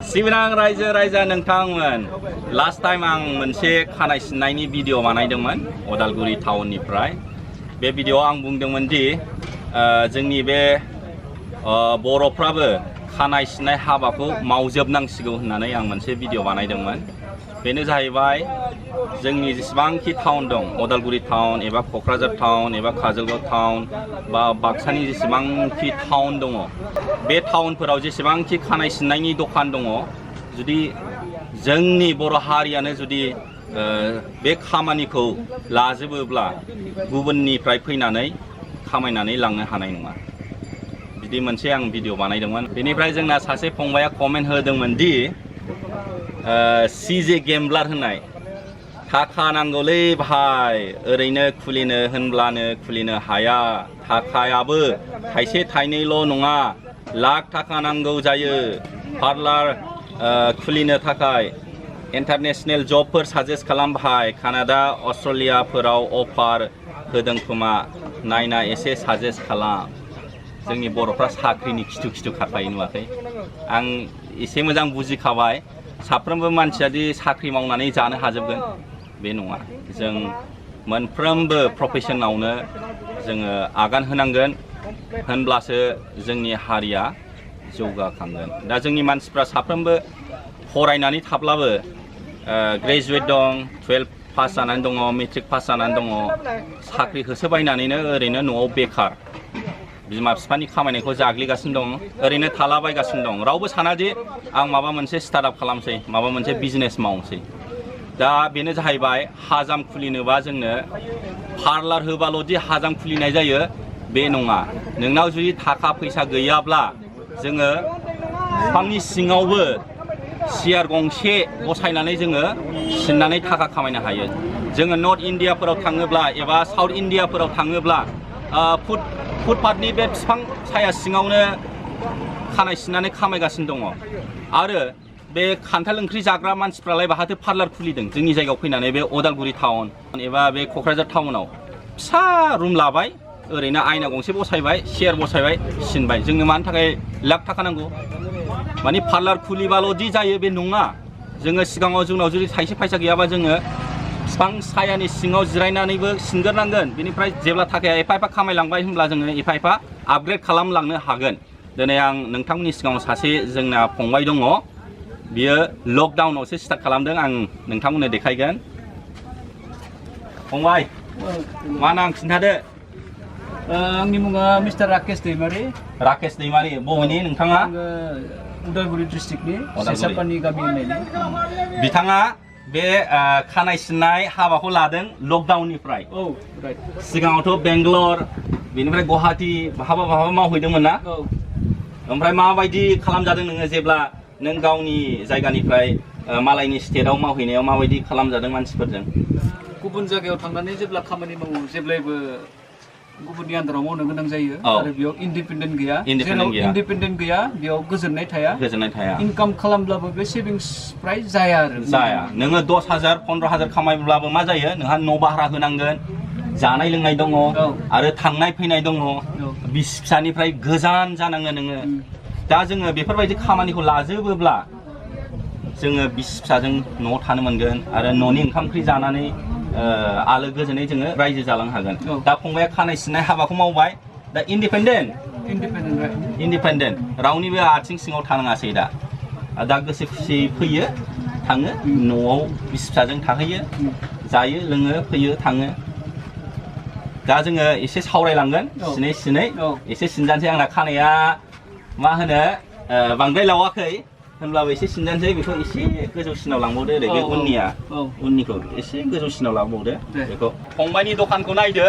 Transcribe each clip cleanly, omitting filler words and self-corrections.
सिबिनां रायजो राजा नोंथांमोन लास्ट टाइम आं मोनसे खानाय सिननायनि भिडिअ बानायदोंमोन अदालगुरि टाउननिफ्राय बे भिडिअआव आं बुंदोंमोन दि जोंनि बे बर'फ्राबो खानाय सिननाय हाबाखौ मावजोबनांसिगौ होननानै आं मोनसे भिडिअ बानायदोंमोन बेनो जाहैबाय जोंनि जेसेबांखि टाउन दं अदालगुरि टाउन एबा क'क्राझार टाउन एबा काजलगाव टाउन बा बाक्सानि जेसेबांखि टाउन दङ बे टाउनफोराव जेसेबांखि खानाय सिननायनि दखान दङ जुदि जोंनि बर' हारियानो जुदि बे खामानिखौ लाजोबोब्ला गुबुननिफ्राय फैनानै खामायनानै लांनो हानाय नङा बिदि मोनसे आं भिडिअ बानायदोंमोन बेनिफ्राय जोंना सासे फंबाया कमेन्ट होदोंमोन दि सीजे गेम्बलार होननाय थाखा नांगौलै भाई ओरैनो खुलिनो होनब्लानो खुलिनो हाया थाखायाबो थाइसे थाइनैल' नङा लाख थाखा नांगौ जायो पार्लार खुलिनो थाखाय इन्टारनेशनेल जबफोर साजेस्ट खालाम भाई कानाडा अस्ट्रेलियाफोराव अफार होदों खोमा नायना एसे साजेस्ट खालाम जोंनि बर'फ्रा साख्रिनि खिथु खिथु खारफायो नुवाखै आं एसे मोजां बुजिखाबाय साफ्रोमबो मानसियादि साख्रि मावनानै जानो हाजोबगोन बे नङा जों मोनफ्रोमबो प्रफेशनावनो जोङो आगान होनांगोन होनब्लासो जोंनि हारिया जौगाखांगोन दा जोंनि मानसिफ्रा साफ्रोमबो फरायनानै थाब्लाबो ग्रेजुवेट दं 12 पास जानानै दङ मेट्रिक पास जानानै दङ साख्रि होसोबायनानैनो ओरैनो न'आव बेखार बिमा बिफानि खामायनायखौ जाग्लिगासिनो दं ओरैनो थालाबायगासिनो दं रावबो साना दि आं माबा मोनसे स्टार्टआप खालामसै माबा मोनसे बिजनेस मावनोसै दा बेनो जाहैबाय हाजाम खुलिनोबा जोंनो पार्लार होबाल'दि हाजाम खुलिनाय जायो बे नङा नोंनाव जुदि थाखा फैसा गैयाब्ला जोङो बिफांनि सिङावबो सियार गंसे बसायनानै जोङो सिननानै थाखा खामायनो हायो जोङो नर्थ इण्डियाफोराव थाङोब्ला एबा साउथ इण्डियाफोराव थाङोब्ला फुटपाथनि बे बिफां साया सिङावनो खानाय सिननानै खामायगासिनो दङ आरो बे खान्थाल ओंख्रि जाग्रा मानसिफ्रालाय बाहाथो पार्लार खुलिदों जोंनि जायगायाव फैनानै बे अदालगुरि टाउन एबा बे क'क्राझार टाउनाव फिसा रुम लाबाय ओरैनो आयना गंसे बसायबाय सियार बसायबाय सिनबाय जोंनो मानि थाखाय लाख थाखा नांगौ माने पार्लार खुलिबाल'दि जायो बे नङा जोङो सिगाङाव जोंनाव जुदि थाइसे फैसा गैयाबा जोङो बिफां सायानि सिङाव जिरायनानैबो सिनग्रोनांगोन बेनिफ्राय जेब्ला थाखाया एफा एफा खामायलांबाय होनब्ला जोङो एफा एफा आपग्रेड खालामलांनो हागोन दिनै आं नोंथांमोननि सिगाङाव सासे जोंना फंबाय दङ बियो लकडाउनावसो स्टार्ट खालामदों आं नोंथांमोननो देखायगोन फंबाय मा नाम खिन्थादो आंनि मुङा मिस्टार राकेश दैमारि बबेनि नोंथाङा उदालगुरि डिस्ट्रिक्टनि सेसापानि गामि होननायनि बिथाङा बे खानाय सिननाय हाबाखौ लादों लकडाउननिफ्राय सिगाङावथ' बेंगलर बेनिफ्राय गुवाहाटी बहाबा मावहैदोंमोन ना ओमफ्राय माबायदि खालामजादों नोङो जेब्ला नों गावनि जायगानिफ्राय मालायनि स्टेटआव मावहैनायाव माबायदि खालामजादों मानसिफोरजों गुबुन जायगायाव थांनानै जेब्ला खामानि मावो जेब्लायबो गुबुननि आन्दाराव मावनो गोनां जायो आरो बेयाव इन्डिपेन्डेन्ट गैया इन्डिपेन्डेन्ट गैया बेयाव गोजोननाय थाया इनकाम खालामब्लाबो बे सेभिंस प्राइस जाया नोङो 10,000 15,000 खामायब्लाबो मा जायो नोंहा न' भारा होनांगोन जानाय लोंनाय दङ आरो थांनाय फैनाय दङ बिसि फिसानिफ्राय गोजान जानाङो नोङो दा जोङो बेफोरबायदि खामानिखौ लाजोबोब्ला जोङो बिसि फिसाजों न'आव थानो मोनगोन आरो न'नि ओंखाम ओंख्रि जानानै आलो गोजोनै जोङो रायजो जालांनो हागोन दा फंबाया खानाय सिननाय हाबाखौ मावबाय दा इन्डिपेन्डेन्ट रावनिबो आथिं सिङाव थानाङासै दा गोसो खुसियै फैयो थाङो न'आव बिसि फिसाजों थाहैयो जायो लोङो फैयो थाङो दा जोङो एसे सावरायलांगोन सिनै एसे सिनजानोसै आंना खानाया मा होनो बांद्राय लावाखै होनब्लाबो एसे सिनजानोसै बेखौ एसे गोजौसिनाव लांबावदो ओरै बे उननिखौ एसे गोजौसिनाव लांबावदो बेखौ फंबायनि दखानखौ नायदो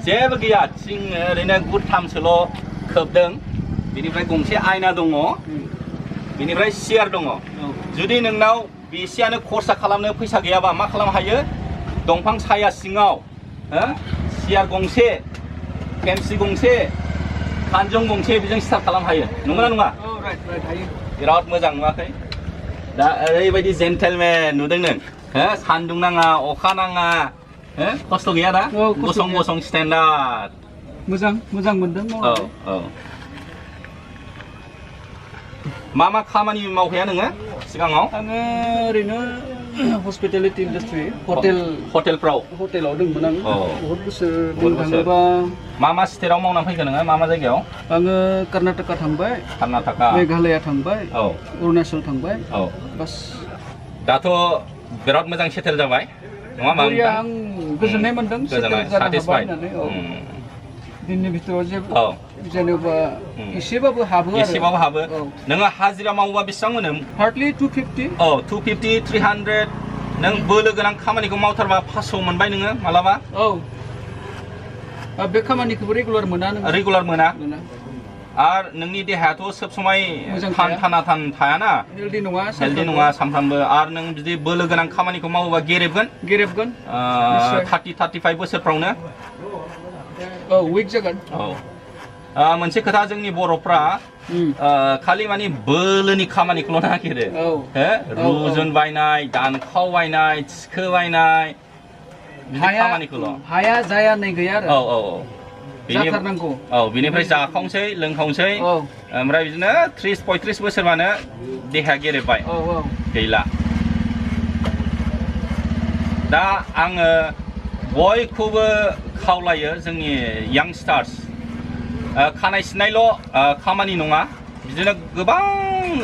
जेबो गैया थिं ओरैनो गुथामसोल' खोबदों बेनिफ्राय गंसे आयना दङ बेनिफ्राय सियार दङ जुदि नोंनाव बेसेयानो खरसा खालामनो फैसा गैयाबा मा खालामनो हायो दंफां साया सिङाव सियार गंसे केमसि गंसे खानजं गंसे बेजों स्टार्ट खालामनो हायो नंगौना नङा बिराद मोजां नुवाखै दा ओरैबायदि जेन्टेलमेन नुदों नों सान्दुं नाङा अखा नाङा खस्थ' गैया दा गसं स्टेन्डार्ड मोजां मोनदों औ मा खामानि मावखाया नोङो सिगाङाव? आङो ओरैनो हस्पिटेलिटी इन्डास्ट्रि हटेलफ्राव हटेलाव दंमोन आं बहुत बोसोर बुंनो थाङोबा मा स्टेटआव मावना फैखो नोङो मा जायगायाव? आङो कर्नाटका थांबाय, मेघालया थांबाय, अरुणाचल थांबाय, बास दाथ' बिराद मोजां सेटेल जाबाय नङा होमबा? आं गोजोननाय मोनदों, सेटेल होननानै दिननि भितराव जेनेबा एसेबाबो हाबो नोङो हाजिरा मावोबा बेसेबां मोनो? हार्डलि 250 250 300 नों बोलो गोनां खामानिखौ मावथारबा 500 मोनबाय नोङो मालाबा? बे खामानिखौबो रेगुलार मोना आरो नोंनि देहायाथ' सब समाय थाना थायाना, हेल्दी नङा सानफ्रामबो, आरो नों बिदि बोलो गोनां खामानिखौ मावोबा गेरेबगोन 30-35 बोसोरफ्रावनो उइक जागोन। मोनसे खोथा, जोंनि बर'फ्रा खालि माने बोलोनि खामानिखौल' नागिरो, रुजुन बायनाय, दानखाव बायनाय, थिखो बायनाय, खामानिखौल' हाया जाया नै गैया आरो जाथारनांगौ। बिनिफ्राय जाखावसै लोंखावसै, ओमफ्राय बिदिनो 30-35 बोसोरबानो देहाया गेरेबबाय, गैला। दा आङो बयखौबो खावलायो, जोंनि यांस्टार्स, खानाय सिननायल' खामानि नङा, बिदिनो गोबां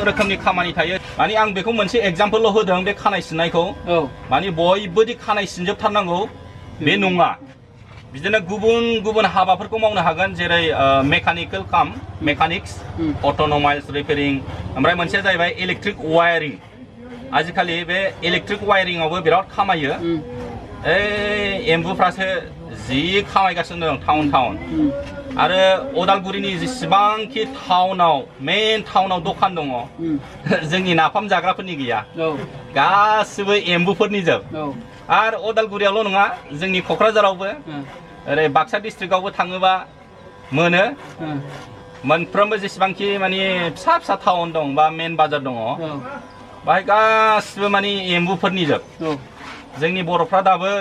रोखोमनि खामानि थायो। माने आं बेखौ मोनसे एग्जाम्पोलल' होदों, बे खानाय सिननायखौ, माने बयबोदि खानाय सिनजोबथारनांगौ बे नङा। बिदिनो गुबुन हाबाफोरखौ मावनो हागोन, जेरै मेकानिक्स, अट'मबाइल्स रिपेयारिं, ओमफ्राय मोनसेया जाहैबाय इलेक्ट्रिक वायारिं। आजिखालि बे इलेक्ट्रिक वायारिंआवबो बिराद खामायो। एम्बुफ्रासो जि खामायगासिनो दं टाउन। आरो अदालगुरिनि जेसेबांखि मेन टाउनाव दखान दङ, जोंनि नाफाम जाग्राफोरनि गैया, गासिबो एम्बुफोरनि जोब। आरो अदालगुरियावल' नङा, जोंनि क'क्राझारावबो, ओरै बाक्सा डिस्ट्रिक्टआवबो थाङोबा मोनो। मोनफ्रोमबो जेसेबांखि माने फिसा टाउन दं बा मेन बाजार दङ, बाहाय गासिबो माने एम्बुफोरनि जोब। जोंनि बर'फ्रा दाबो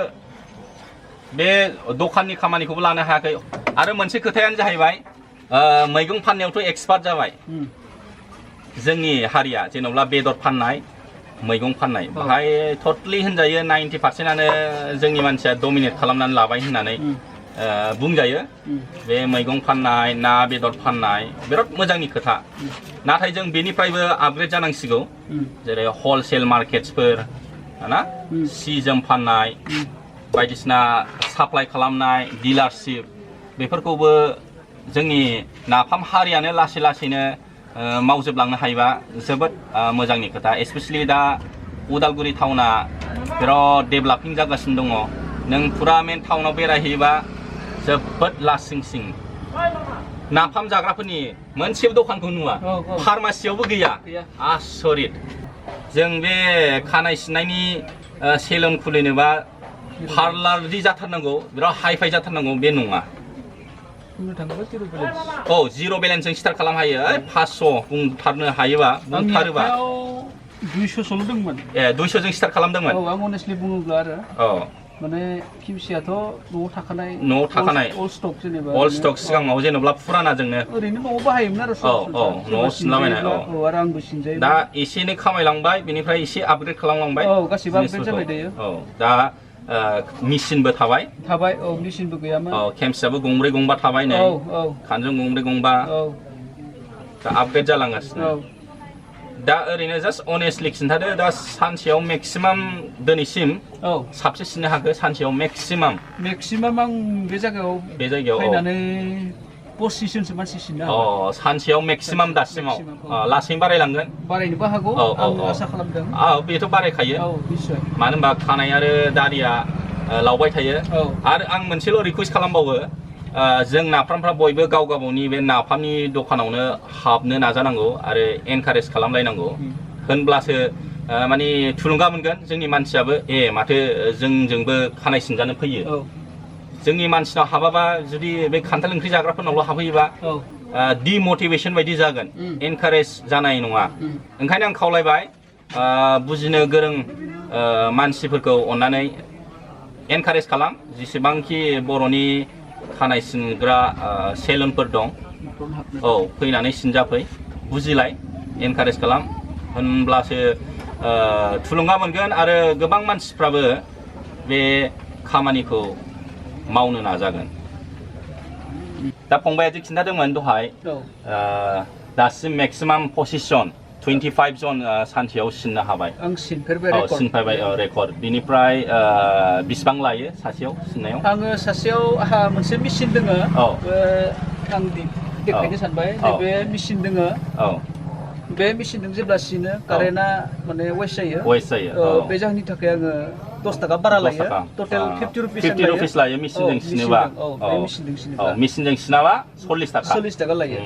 बे दखाननि खामानिखौबो लानो हायाखै। आरो मोनसे खोथायानो जाहैबाय, मैगं फाननायावथ' एक्सपार्ट जाबाय जोंनि हारिया, जेनेबा बेदर फाननाय, मैगं फाननाय, बाहाय टटेलि होनजायो 90%आनो जोंनि मानसिया डमिनेट खालामनानै लाबाय होननानै बुंजायो। बे मैगं फाननाय, ना बेदर फाननाय बिराद मोजांनि खोथा, नाथाय जों बेनिफ्रायबो आपग्रेड जानांसिगौ, जेरै हलसेल मार्केट्सफोर ना, सि जोम फाननाय, बायदिसिना साप्लाइ खालामनाय, डिलारशिप, बेफोरखौबो जोंनि नाफाम हारियानो लासैनो मावजोबलांनो हायोबा जोबोद मोजांनि खोथा। एस्पेसियेलि दा उदालगुरि टाउना बिराद डेभेलपिं जागासिनो दङ। नों फुरा मेन टाउनाव बेरायहैयोबा जोबोद लासिं नाफाम जाग्राफोरनि मोनसेबो दखानखौ नुवा, फार्मासियावबो गैया। आसरित। जों बे खानाय सिननायनि सेलुन खुलिनोबा पार्लारनि जाथारनांगौ, बिराद हाइफाइ जाथारनांगौ, बे नङा। जिर' बेलेन्सजों स्टार्ट खालामनो हायो। 500 बुंथारनो हायोबा, बुंथारोबा 200 दंमोन। 200 जों स्टार्ट खालामदोंमोन। आं अनेस्टलि बुङोब्ला आरो माने किमसियाथ' न'आव थाखानाय अल्ड स्टक सिगाङाव जेनेबा फुरानाजोंनो ओरैनो न'आव बाहायोमोन आरो न'आव सिनलाबायनाय। आरो आंबो सिनजायो। दा एसे एनै खामायलांबाय, बेनिफ्राय एसे आपग्रेड खालामलांबाय। गासिबो आपग्रेड जाबाय दायो। दा मेसिनबो थाबाय, मेसिनबो गैयामोन। केमसियाबो गंब्रै गंबा थाबाय नै, खानजं गंब्रै गंबा, दा आपग्रेड जालांगासिनो। दा ओरैनो जास्ट अनेस्टलि खिन्थादो, दा सानसेयाव मेक्सिमाम दिनैसिम साबसे सिननो हाखो? सानसेयाव मेक्सिमाम आं बे जायगायाव फैनानै 25 जनसो मानसि सिननो हागौ। सानसेयाव मेक्सिमाम दासिमाव लासैनो बारायलांगोन, बारायनोबो हागौ, आं आसा खालामदों। बेथ' बारायखायो, मानो होनबा खानाय आरो दारिया लावबाय थायो। आरो आं मोनसेल' रिकुवेस्ट खालामबावो, जों नाफामफ्रा बयबो गाव गावनि बे नाफामनि दखानावनो हाबनो नाजानांगौ आरो एनकारेज खालामलायनांगौ, होनब्लासो माने थुलुंगा मोनगोन जोंनि मानसियाबो, माथो जोंजोंबो खानाय सिनजानो फैयो। जोंनि मानसिनाव हाबाबा, जुदि बे खान्थाल ओंख्रि जाग्राफोरनावल' हाबहैयोबा डिमटिभेसन बायदि जागोन, एनकारेज जानाय नङा। ओंखायनो आं खावलायबाय, बुजिनो गोरों मानसिफोरखौ अननानै एनकारेज खालाम, जेसेबांखि बर'नि खानाय सिनग्रा सेलुनफोर दं, फैनानै सिनजाफै, बुजिलाय, एनकारेज खालाम होनब्लासो थुलुंगा मोनगोन आरो गोबां मानसिफ्राबो बे खामानिखौ मावनो नाजागोन दा फंबाया जे खिन्थादोंमोन दहाय दासिम मेक्सिमाम पजिशन 25 जन सानसेयाव सिननो हाबाय आं सिनफेरबाय रेकर्ड सिनफेरबाय रेकर्ड बिनिफ्राय बिसिबां लायो सासेयाव सिननायाव आङो सासेयाव आहा मोनसे मेसिन दोङो आं देखायनो सानबाय बे मेसिन दोङो बे मेसिनजों जेब्ला सिनो कारेन्टआ माने वेस्ट जायो बे जाहोननि थाखाय आङो 10 टाका बारा लायो टटेल 50 रुपिस लायो मेसिनजों सिनोबा मेसिनजों सिनाबा 40 टाका लायो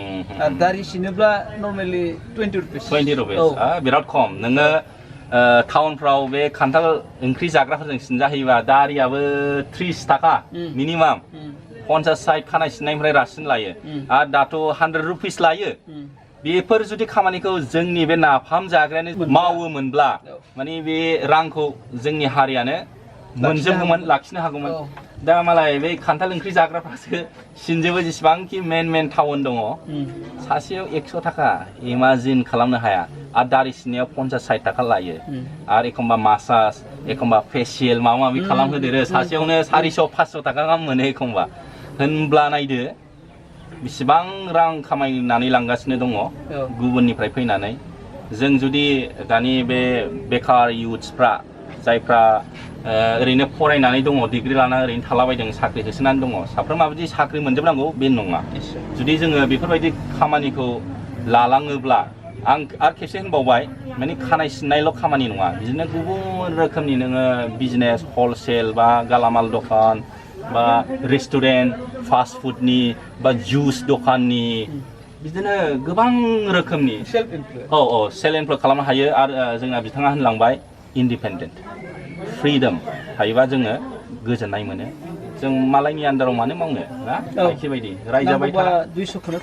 आरो दारि सिनोब्ला नर्मेलि 20 रुपिस बिराद खम नोङो टाउनफ्राव बे खान्थाल ओंख्रि जाग्राफोरजों सिनजाहैबा दारियाबो 30 टाका मिनिमाम 50-60 खानाय सिननायनिफ्राय रासिन लायो आरो दाथ' 100 रुपिस लायो बेफोर जुदि खामानिखौ जोंनि बे नाफाम जाग्रायानो मावोमोनब्ला माने बे रांखौ जोंनि हारियानो मोनजोबगौमोन लाखिनो हागौमोन दा मालाय बे खान्थाल ओंख्रि जाग्राफ्रासो सिनजोबो जेसेबांखि मेन टाउन दङ सासेयाव 100 टाका इमाजिन खालामनो हाया आरो दारि सिननायाव 50-60 टाका लायो आरो एखमबा मासाज एखमबा फेसियेल माबा माबि खालामहोदेरो सासेयावनो 400-500 टाका गाहाम मोनो एखमबा होनब्ला नायदो बेसेबां रां खामायनानै लांगासिनो दङ गुबुननिफ्राय फैनानै जों जुदि दानि बे बेकार युथ्सफ्रा जायफ्रा ओरैनो फरायनानै दङ डिग्री लाना ओरैनो थालाबायदों साख्रि होसोनानै दङ साफ्रोमहाबो साख्रि मोनजोबनांगौ बे नङा जुदि जोङो बेफोरबायदि खामानिखौ लालाङोब्ला आं आरो खेबसे होनबावबाय माने खानाय सिननायल' खामानि नङा बिदिनो गुबुन रोखोमनि नोङो बिजनेस हलसेल बा गालामाल दखान बा रेस्टुरेन्ट फास्ट फुडनि बा जुस दखाननि बिदिनो गोबां रोखोमनि सेल्फ एमप्लय खालामनो हायो आरो जोंना बिथाङा होनलांबाय इन्डिपेन्डेन्ट फ्रिडम थायोबा जोङो गोजोननाय मोनो जों मालायनि आन्दाराव मानो मावनो ना बायदि रायजाबाय था 200खौनो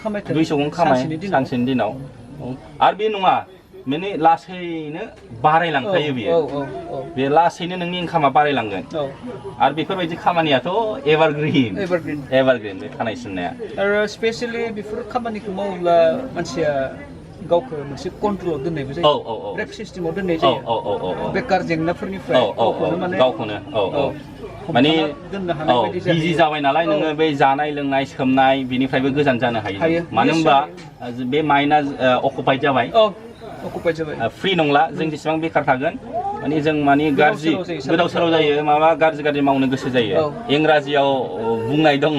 खामाय सानसेनि दिनाव आरो बे नङा माने लासैनो बारायलांखायो बियो बे लासैनो नोंनि इनकामा बारायलांगोन आरो बेफोरबायदि खामानियाथ' एभारग्रिन बे खानाय सिननाया आरो स्पेशली बेफोर खामानिखौ मावोब्ला मानसिया गावखौ मोनसे कन्ट्रलाव दोननायबो जायो ब्रेक सिस्टेमाव दोननाय जायो बेकार जेंनाफोरनिफ्राय गावखौनो माने बिजि जाबाय नालाय नोङो बे जानाय लोंनाय सोमनाय बिनिफ्रायबो गोजान जानो हायो मानो होनबा बे माइन्डआ अकुपाइड जाबाय फ्रि नंला जों जेसेबां बेकार थागोन माने जों माने गाज्रि गोदाव सोराव जायो माबा गाज्रि मावनो गोसो जायो इंराजियाव बुंनाय दङ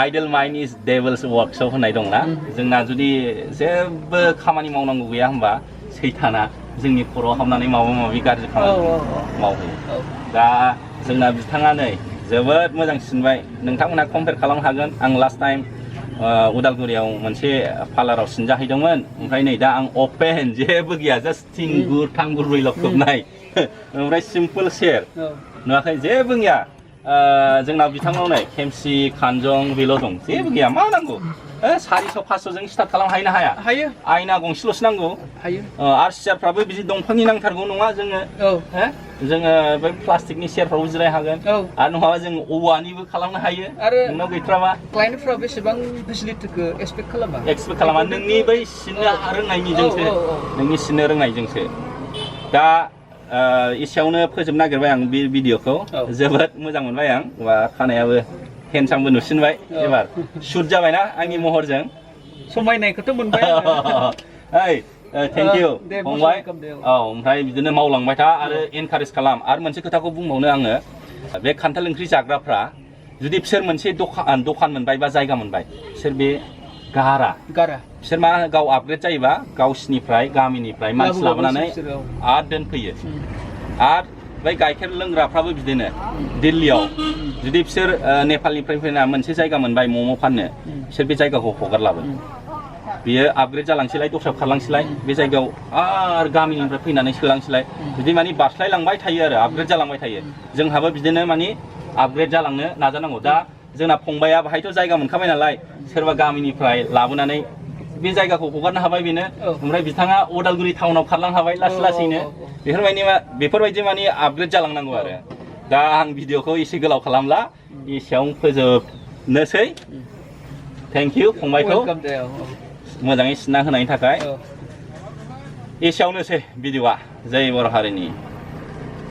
आइडल माइन्ड इज डेभिल्स वर्कशप होननाय दंना जोंना जुदि जेबो खामानि मावनांगौ गैया होनबा सैताना जोंनि खर'आव हाबनानै माबा माबि गाज्रि खामानि मावहोयो दा जोंना बिथाङा नै जोबोद मोजां सिनबाय नोंथांमोनहा कम्पेयार खालामनो हागोन आं लास्ट टाइम उदालगुरियाव मोनसे पार्लाराव सिनजाहैदोंमोन ओमफ्राय नै दा आं अपेन जेबो गैया जास्ट थिंगुर थांगुरब्रैल' खोबनाय ओमफ्राय सिम्पोल सेर नुवाखै जेबो गैया जोंना बिथांनाव नै खेमसि खानजं बेल' दं जेबो गैया मा नांगौ 400-500 स्टार्ट खालामनो हायो आयना गंसेल'सो नांगौ आरो सियारफ्राबो बिदि दंफांनि नांथारगौ नङा जोङो बै प्लास्टिकनि सियारफ्रावबो जिराय हागोन आरो नङाबा जों औवानिबो खालामनो हायो आरो नोंनाव गैथ्राबा क्लाइन्टफ्रा बेसेबां फेसिलिटिखौ एक्सपेक्ट खालामा नोंनि बै सिननो रोंनायजोंसो दा एसेयावनो फोजोबनो नागिरबाय आं बे भिडिअखौ जोबोद मोजां मोनबाय आं खानायाबो हेन्डसामबो नुसिनबाय एबार शुट जाबायना आंनि महरजों समायनायखौथ' मोनबाय थेंक इउ फंबाय ओमफ्राय बिदिनो मावलांबाय था आरो एनकारेज खालाम आरो मोनसे खोथाखौ बुंबावनो आङो बे खान्थाल ओंख्रि जाग्राफ्रा जुदि बिसोर मोनसे दखान मोनबाय बा जायगा मोनबाय बिसोर बे गारा बिसोर मा गाव आपग्रेड जायोबा गावसिनिफ्राय गामिनिफ्राय मानसि लाबोनानै आरो दोनफैयो आरो बै गाइखेर लोंग्राफ्राबो बिदिनो दिल्लीयाव जुदि बिसोर नेपालनिफ्राय फैना मोनसे जायगा मोनबाय मम' फाननो बिसोर बे जायगाखौ हगारलाबो बियो आपग्रेड जालांसैलाय दस्रायाव खारलांसैलाय बे जायगायाव आरो गामिनिफ्राय फैनानै सोलांसैलाय बिदि माने बारस्लायलांबाय थायो आरो आपग्रेड जालांबाय थायो जोंहाबो बिदिनो माने आपग्रेड जालांनो नाजानांगौ दा जोंना फंबाया बाहायथ' जायगा मोनखाबाय नालाय सोरबा गामिनिफ्राय लाबोनानै बे जायगाखौ हगारनो हाबाय बेनो ओमफ्राय बिथाङा उदालगुरि टाउनाव खारलांनो हाबाय लासैनो बेफोरबायदि माने आपग्रेड जालांनांगौ आरो दा आं भिडिअखौ एसे गोलाव खालामला एसेयावनो फोजोबनोसै थेंक इउ फंबायखौ मोजाङै सिनना होनायनि थाखाय एसेयावनोसै भिडिअआ जै बर' हारिनि